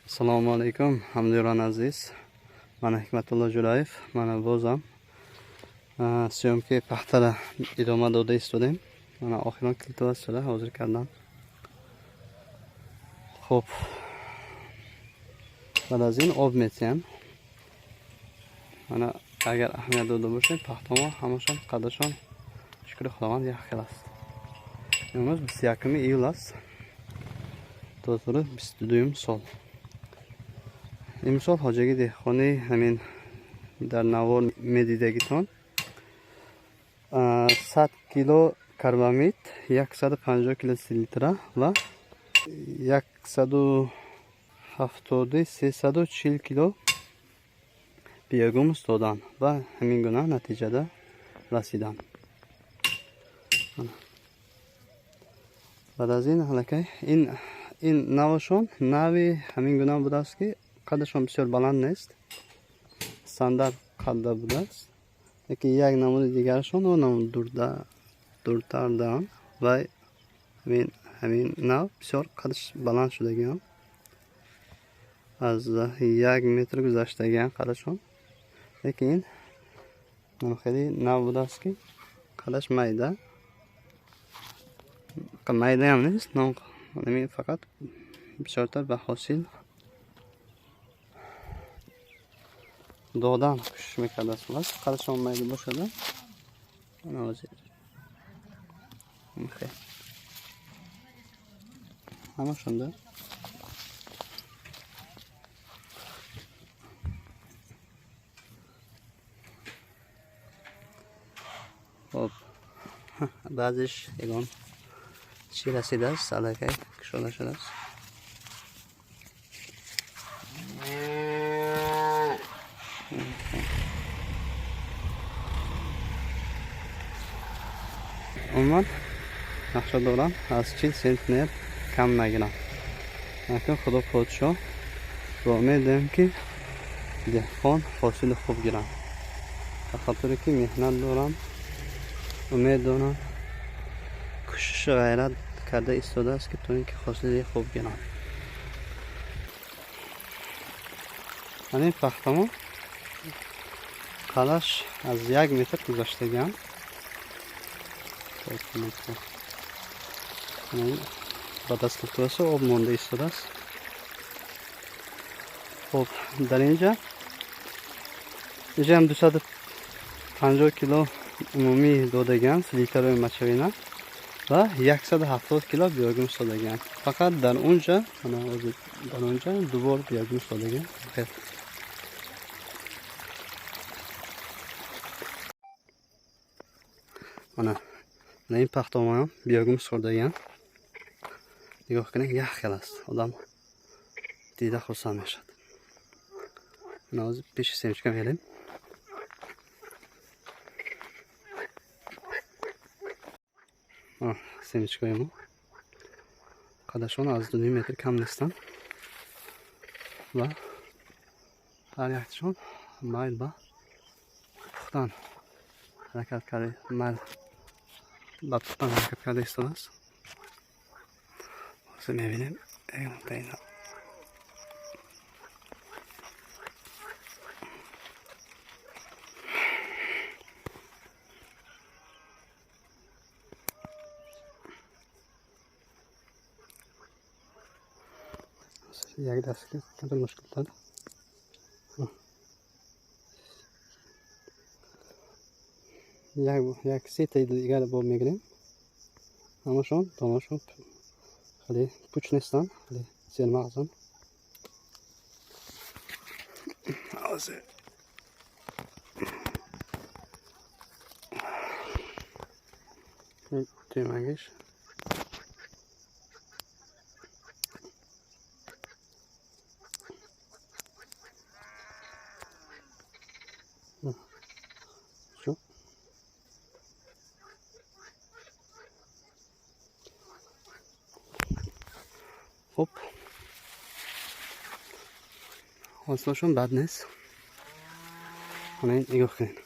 Assalomu alaykum, hamdiyron aziz. Mana Hikmatullo Jo'rayev. Mana бозам съёмки пахтара идома дода истодем. Mana охирон килтова ҳозир кардам. Хуб, баъд аз ин об метиҳам. Mana агар аҳамият дода бошед, пахтамо ҳамашон қадашон, шукри Худованд, як хел аст. Имрӯз 21 июл аст, 2022 сол. Имсол хоҷагии деҳқонӣ ҳамин дар навор медидагитон 100 кило карбамид, 150 кило селитра ва 170, 340 кило биогумус доданд ва ҳамин гуна натиҷада расиданд. Баъд аз ин аллакай ин навашон нави ҳамин гуна будааст, ки қадашон бисёр баланд нест, стандарт қадда будааст, лекин як намуди дигарашон намуд дуртардаанд ва ҳамин нав бисёр қадаш баланд шудагиам, аз 1 метр гузаштагиам қадашон, лекин ин хеле нав будааст, ки қадаш майда, майдаам нест, фақат бисёртар ба ҳосил додан кӯшиш мекардааст. Хулас, қадашон майда бошада. Ана ҳозир ҳамашонда хоб, баъзеш ягон чӣ расидааст, аллакай кушода шудааст. Умуман, нақша дорам, аз 40 центнер кам нагирам. Акун Худо подшоҳ, бо умед дорем, ки деҳқон ҳосили хуб гиранд, ба хотире ки меҳнат дорам, умед дорам, кӯшишу ғайрат карда истодааст, ки то ин ки ҳосили хуб гиранд. Ҳамин пахтамо қалаш аз 1 метр гузаштагиам. Ба даст гирифтааст, об монда истодааст. Хуб, дар инҷа инҷаам 250 кило умумӣ додагиам селитраи мочевина ва 170 кило биогумус додагиам. Фақат дар унҷа, ана ҳозир дар унҷа ду бор биогумус додагиам. Хел мана ин пахтомоам биогумус хӯрдагиам. Нигоҳ кунед, як хел аст, одам дида хурсанд мешавад. Мана ҳозир пеши семечка мерем. Семечкаи мо қадашон аз 2,5 метр кам нестанд ва ҳар якташон майл ба пухтан ҳаракат карда, майл ба пухтан ҳаракат карда истодааст. Ҳозир мебинем. Ина як даст камтар мушкилтар. Як сетаи дигар бо мегирем. Ҳамашон донашон хеле пуч нестанд, хеле сермағзанд. Ҳозир тӯймагиш. Шу. Хуб, ҳосилашон бад нест. Ана ин нигоҳ кунед,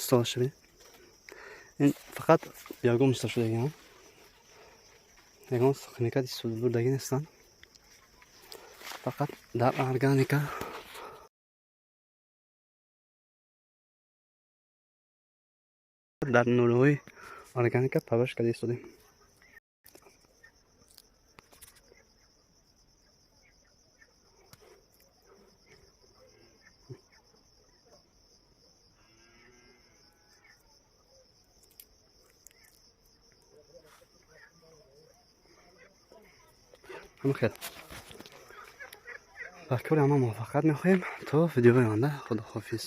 столаш бинед. Ин фақат ягон шудагиам, ягон химикат истифода бурдагӣ нестанд. Фақат дар органика, дар нурҳои органика парвариш карда истодем. Ҳама хел ба кори ҳама муваффақият мехоҳем. То видеои оянда, худоҳофиз.